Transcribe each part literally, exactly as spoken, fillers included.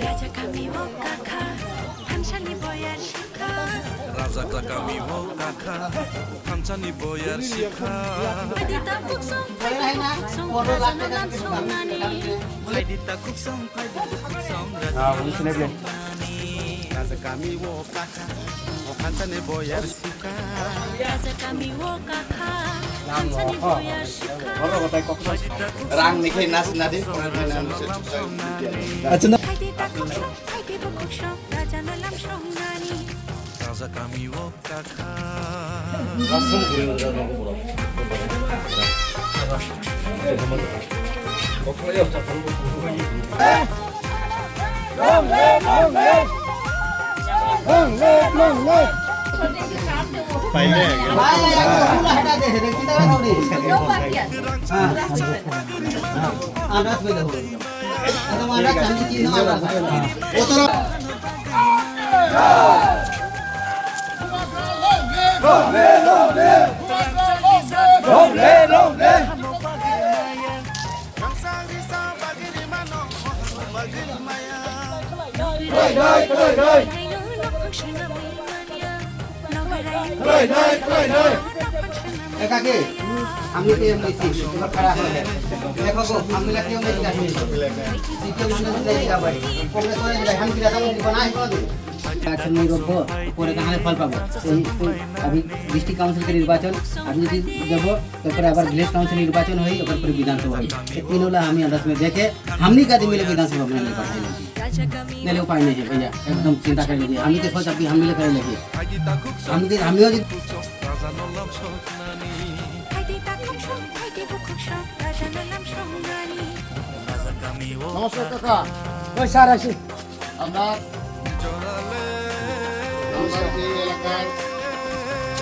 Raja kami o kakha, thansani boyar shikha. Raja kami o kakha, thansani boyar shikha. Phaidi ta khuksong, phaidi ta khuksong, raja no lam songnani. Phaidi ta khuksong, phaidi ta khuksong, raja no lam songnani. Raja kami o kakha, thansani boyar Raja kami o kakha, thansani boyar shikha. Rang ni khe nas na di. Acha na. Phaidi ta khuksong, phaidi bo khuksong, raja no lam songnani. Raja kami o kakha. Long live, long live. Long live, long live. Long live, long live. Long live, long live. Klai nai, klai nai. Klai nai, klai nai. এ কাকি, আমি তো এমনি ঠিক, তোমার খারাপ হয়ে গেছে। দেখো গো, আমি না কেউ নেই কাকি। দ্বিতীয় মানুষ নেই যাবে। কমলে করে দিলে, আমি কিনা তেমন দিব না, আমি কোনো দিন। নির্বাচন নিয়ে রোবো, পরে কাহানে ফল পাবো। এই, এই, আমি ডিস্ট্রিক্ট কাউন্সিল নির্বাচন, আমি যদি দেবো, তারপরে আবার ভিলেজ কাউন্সিল নির্বাচন হই, ওটার পরে বিধানসভা হই। এই তিন হলো আমি আন্দাজ মে দেখে, हमनी के आदमी लोग विधानसभा में नहीं बैठे लगी। नहीं, उपाय नहीं है भैया, एकदम चिंता कर लीजिए। हमनी के सोच अभी हम मिले करे लगी। हमनी के, हम लोग নমস্কার কাকা। ওই স্যার, আসি। আপনার, আপনার এই এলাকায়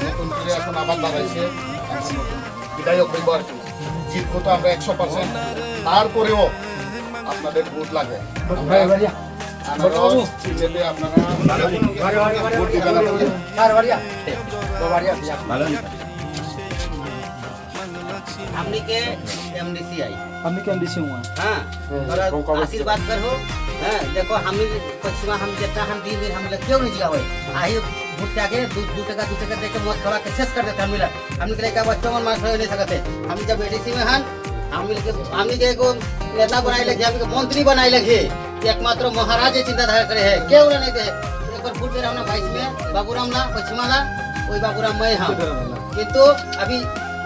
নতুন করে এখন আবার দাঁড়াইছে, এখন নতুন বিধায়ক হইব আর কি। জিতবো তো আমরা একশো পার্সেন্ট, তারপরেও আপনাদের ভোট লাগে। আমরা আনারস চিহ্নেতে আপনারা ভোট দিবেন। हमनी के एमडीसी आई। हमनी के एमडीसी हुआ। हाँ, हम्म, थोड़ा हमको आशीर्वाद कर हो। हाँ, देखो, हमनी पश्चिमा हम जितना हम दी, हम लोग क्यों नहीं जिगावे? आही भुट्टा के दू, दू टका, दू टका देके मौत खवा के शेष कर देते हम लोग। हमनी के लिए क्या बच्चों मन मार नहीं सकते। हम जब एडीसी में हन, हमनी के, हमनी के को नेता बनाए लगे, हमनी के मंत्री बनाए लगे। एकमात्र महाराज ये चिंताधारा करे है, क्यों नहीं दे? एक बार भूल गए हम ना बाईस में, बाबूराम ना, पश्चिमा ना, वही बाबूराम मैं हम। কিন্তু আমি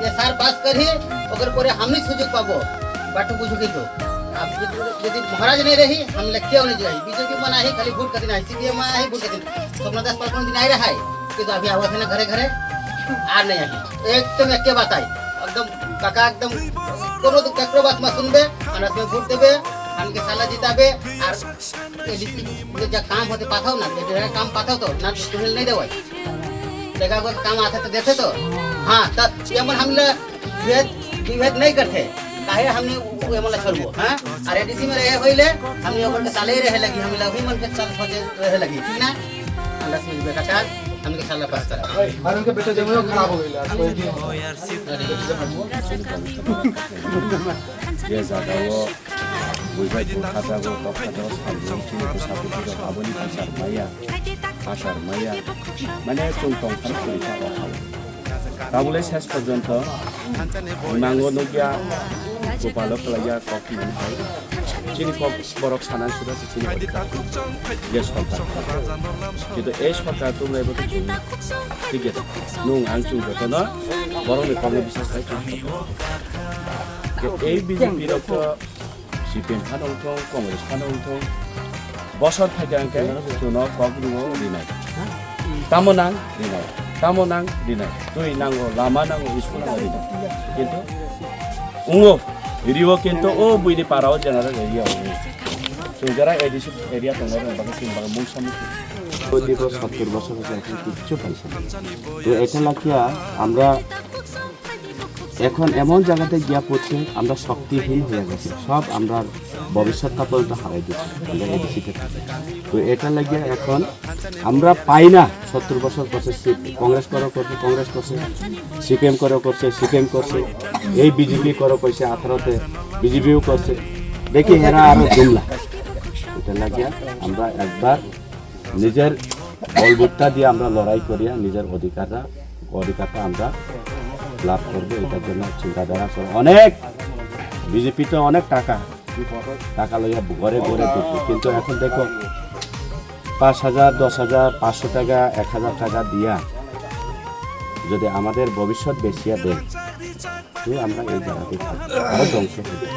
এসআর পাস করি, ওকর পরে আমি সুযোগ পাবো। বাটু বুঝো কিন্তু। আর যদি, যদি মহারাজ নেই রহি, আমি লেখকেও নেই যাই। বিজেপি মানে আহি খালি ভোট কাটি নাই, সিপিএম মানে আহি ভোট কাটি নাই। স্বপ্ন দাস পাল কোনোদিন আই রে হাই, কিন্তু আমি আওয়াজ না ঘরে ঘরে আর নেই আহি। একদম একে বাতাই, একদম কাকা একদম কোনো তো কাকরো বাত মা শুনবে, আর আপনি ভোট দেবে, আমাকে সালা জিতাবে, আর এডিসি যে যা কাম হতে পাঠাও না, যে যা কাম পাঠাও তো, না তো তুলে নেই দেওয়াই। देखा कोई काम आता तो देते तो। हाँ, तो ये मन हम लोग विभेद, विभेद नहीं करते। काहे हमने वो ये मन छोड़बो, हाँ? और एडीसी में रहे होइले, हमने ओकर के साले रहे लगी, हम लोग ही मन के साथ सोचे रहे लगी, ठीक ना? अंदर से बेटा का, हमने साला पास करा। और उनके बेटे जब वो खराब हो गया, कोई नहीं। যে জায়গাও buibai bukha jago, tokha jago, salbui chini bwsa bwtwi rok aboni kwchar maya, kwchar maya, mane chwng tongthar kwrwi kha o hao. Tabole ses porjonto nango nukya, gopalo kwlaiya kok hwnwi hai chini kok borok sana suda se chini hoi kha je sorkar. Kintu ei sorkar tumlai bo to chwng thik ya, nwng ang chwng jotono borokni kokno bisas khai chwng. Ei B J P rok to C P M phano wngthong, Congress phano wngthong, bosor phaikha hwnkhe chwngno kok rwngo rinai. Tamo nang rinai, tamo nang rinai, twi nango, lama nango, school nango rinai. Kintu wngo, rio kintu o buini para o general area o wngo. Chwng jora A D C area tongnai rok bagwi chwng bagwi mungsa mungsi. Challenge বছর হচ্ছে এখন কিচ্ছু পাইছে না। তো এটা লাগিয়া আমরা এখন এমন জায়গাতে গিয়া পড়ছে, আমরা শক্তিহীন হয়ে গেছে। সব আমরা ভবিষ্যৎটা পর্যন্ত হারাই দিচ্ছে আমরা এডিসি থেকে। তো এটা লাগিয়া এখন আমরা পাই না, সত্তর বছর করছে সি-, কংগ্রেস করে করছে, কংগ্রেস করছে, সিপিএম করে করছে, সিপিএম করছে, এই বিজেপি করে করছে আঠারোতে, বিজেপিও করছে। দেখি এরা আরো জুমলা। এটা লাগিয়া আমরা একবার নিজের বলবুটটা দিয়ে আমরা লড়াই করিয়া নিজের অধিকারটা, অধিকারটা আমরা লাভ করবো। এটার জন্য চিন্তাধারা আছে। অনেক বিজেপিতে অনেক টাকা, টাকা লইয়া ঘরে ঘরে ঢুকবে, কিন্তু এখন দেখো পাঁচ হাজার, দশ হাজার, পাঁচশো টাকা, এক হাজার টাকা দিয়া যদি আমাদের ভবিষ্যৎ বেচিয়া দেয়, তো আমরা এই জায়গাতে থাকবো, আমরা ধ্বংস হয়ে যাবো।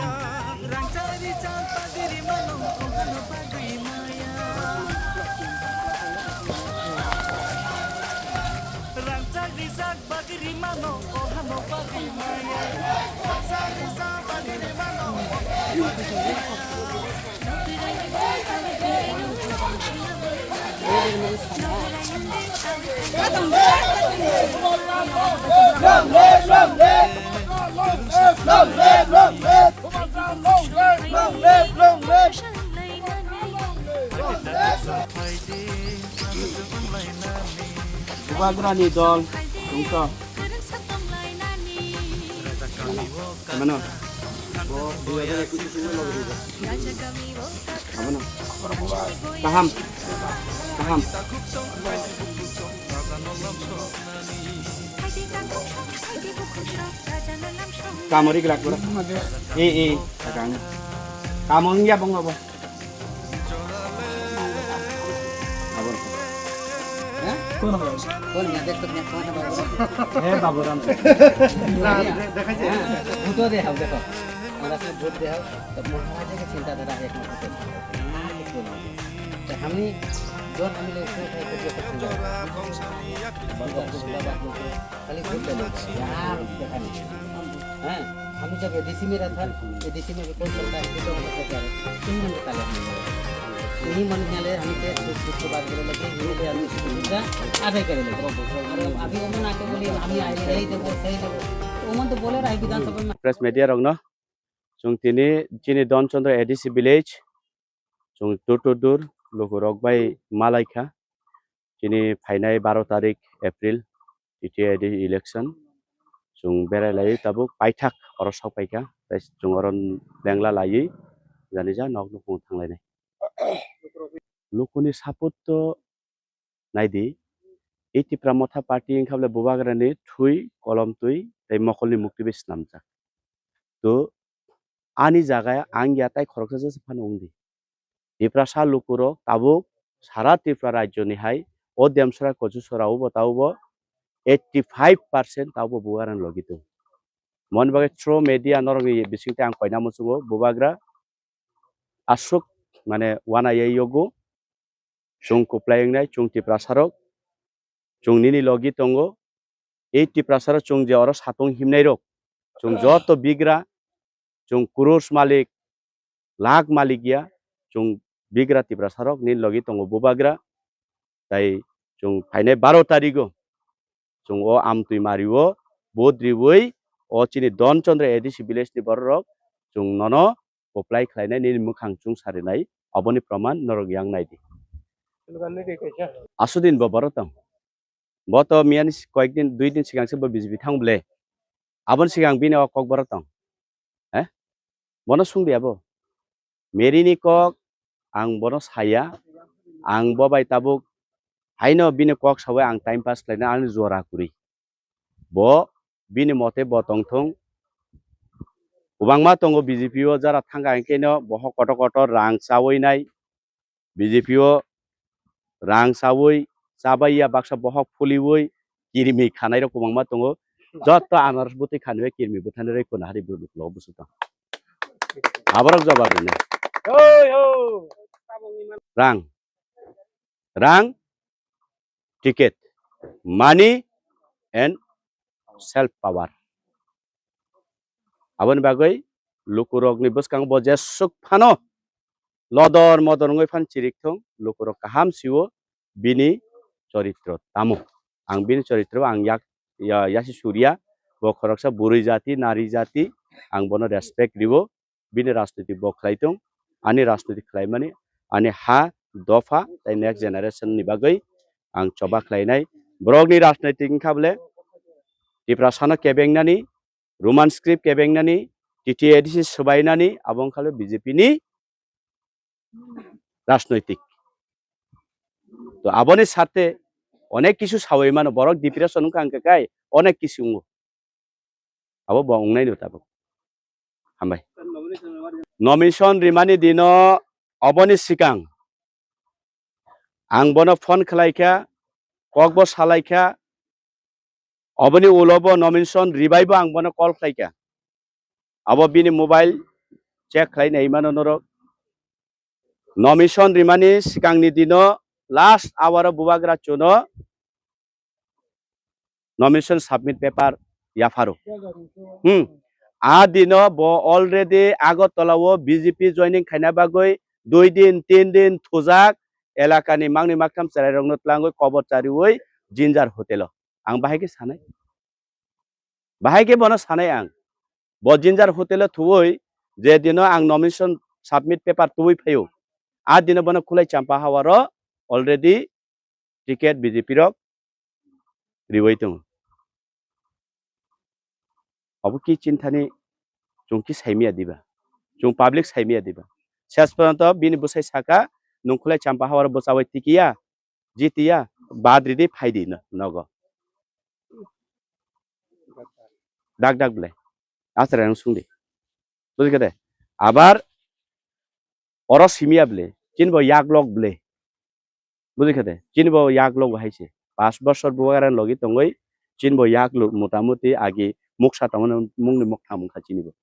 Bubagrani dol, tungto. Mano? Abono. Kaham. Kaham. Kamori glak bro. Eh, eh, kakang. Kamong ya bong abo. Abo. হ্যাঁ? কোন হবে? কোন না দেখো না কোন হবে? হে বাবুরাম। না, দে-, দেখা যায়। হ্যাঁ, ভোটও দেখাও, দেখো। আমরা সব ভোট দেখাও, তো মহারাজের চিন্তাধারা একমাত্র। না, কিছু না। তো আমি, ধর আমি লোক, খালি ভোট দেবো। আর দেখা নেই। हाँ, हम जब एडीसी में रहता, एडीसी में भी कोई सरकार की तो मदद कर, तीन घंटे ताला नहीं लगा। यही मन न्यायालय हम के सुख, सुख के बात बोले लगे, ये ले हम इसको मुद्दा आगे करे लगे। मतलब अभी उमन आके बोले, हम ये यही देबो, सही देबो। तो उमन तो बोले रहे विधानसभा में। Press media rokno, chwng tini chini Donchandra A D C village, chwng dur dur dur lukurok bai malaikha. Chini phainai baro tarik April, T T A D election, chwng berai lai tabuk paithak oro sok paikha, tei chwng oro lengla laiwi jani ja nok nukhung thanglainai. Lukuni support to naidi, e Tipra Motha Party wngkha bole Bubagrani thwi, kolom twi tei mokolni mukti bai snamjak. To ani jaga ang ya tai khoroksa jesa phano wngdi. Tiprasa lukurok tabuk sara Tripura rajyoni hai o Demsora Kochusora o bo tabuk bo eighty five percent tabuk bo Bubagrani logi tongo. Moni bagwi through media norokni bisingtwi ang koina muchungo Bubagra aswk mane wanayai yogo. Chwng kwplai wngnai, chwng Tiprasarok, chwng nini logi tongo. Ei Tiprasarok chwng je oro satung himnairok, chwng joto bigra, chwng crores malik, lakh malik ya, chwng bigra Tiprasarok nini logi tongo Bubagra. Tai chwng phainai baro tarigo chwng o amtwi mario vote riwi o chini Donchandra A D C village ni bororok chwng nono kwplai khlainai nini mwkhang chwng sarinai, oboni proman norok yang naidi. Asudin bo boro tong. Bo to miyani koyek din, dui din sigang se bo B J P thang bole. Aboni sigang bini o kok boro tong. He? Bono sungdi abo. Mary ni kok ang bono saya. Ang bo bai tabuk haino bini kok sawi ang time pass khlaina ani jora kwrwi. Bo bini mote bo tongthung. Kwbangma tongo B J P o jara thangkha hwnkhe no bohok kotor kotor rang chawi nai. B J P o rang chawi chabai ya baksa bohok phuliwi kirimi khanai rok kwbangma tongo. Joto anaros bwtwi khaniwi kirimi bwthani rwi kuna hari bwrwi ulo busu tong. Aborok jawab rwna. Rang. Rang, ticket, money and self power. Aboni bagwi lukurokni bwskango bo jeswk phano lodor modor wngwi phan chirik thung, lukurok kaham siwo bini choritro tamo. Ang bini choritro ang yak, ya, yasi surya, bo khoroksa bwrwi jati, nari jati, ang bono respect riwo. Bini rajniti bo khlai tong, ani rajniti khlaimani, ani ha, dopha tei next generation ni bagwi ang choba khlainai. Borokni rajniti wngkha bole Tiprasano kebengnani, Roman script kebengnani, T T A D C swbainani, abo wngkha le B J P ni rajnoitik. To aboni sathe onek kisu sawi mano, borok depression wngkha hwnkhe kai onek kisu wngo. Abo bo wngnai no tabuk. Hambai. Nomination rimani dino oboni sikang ang bono phone khlai kha, kok bo salai kha, oboni ulo bo nomination ribai bo ang bono call khlai kha. Abo bini mobile check khlai nai mano norok. Nomination rimani sikangni dino last hour o bubagra chuno nomination submit paper yapharo. Hmm. A dino bo already Agartala o B J P joining khaina bagwi dui din, tin din thujak, elakani mangni maktham chwrairokno tlangwi kobor chariwi Ginger Hotel o. Ang bahai khe sanai. Bahai khe bono sanai ang. Bo Ginger Hotel o thuwi je dino ang nomination submit paper tuwi phaio. A dino bono Khulai Champa Hawaro already ticket B J P rok riwi tongo. Obo ki chinthani chwng ki saimaya diba? Chwng public saimaya diba? Ses porjonto bini bwsai saka, "Nwng Khulai Champa Hawaro bwchawi tikiya, jitiya, bad ridi phaidi no-, nogo." Dak dak ble. Achare nang sungdi. Bujikha de? Abar oro simiya ble. Chini bo yaklok ble. Bujikha de? Chini bo yaklok bo hai se. Pas bosor bubagra logi tongwi chini bo yaklok motamuti agi muksa tongmani mungni moktham wngkha chini bo.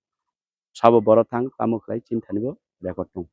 Sabo boro thang tamo khlai chini thani bo record tong.